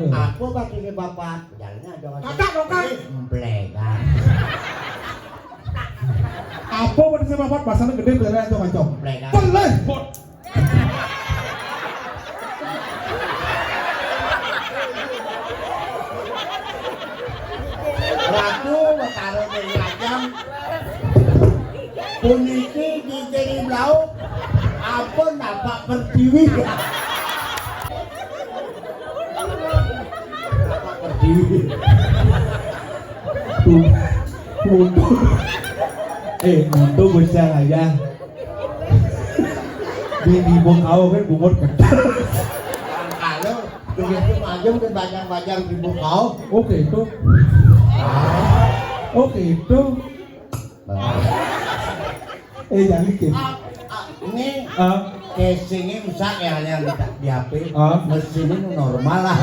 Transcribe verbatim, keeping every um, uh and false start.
Apa batine Bapak? Jalannya ada. Kakak, kakak. Emplekan. Apa batine Bapak? Basane gedhe, jalannya ada, kacau. Emplekan. Peleh. Ratu Betara Dewi Ajam. Puniki dikiri blau. Ampun, Bapak Pertiwi. Bapak Pertiwi. Tuh, tuh. Eh, untung bisa aja. Di, di bawah kau kan bungut kencang. Kalau begitu maju ke bajang-bajang di bawah kau. Oke, itu. Oke, itu. Eh, jangan gitu. Ah, ah, ini Ah, casingnya rusak ya, yang di, di H P. Ah. Mesinnya normal lah.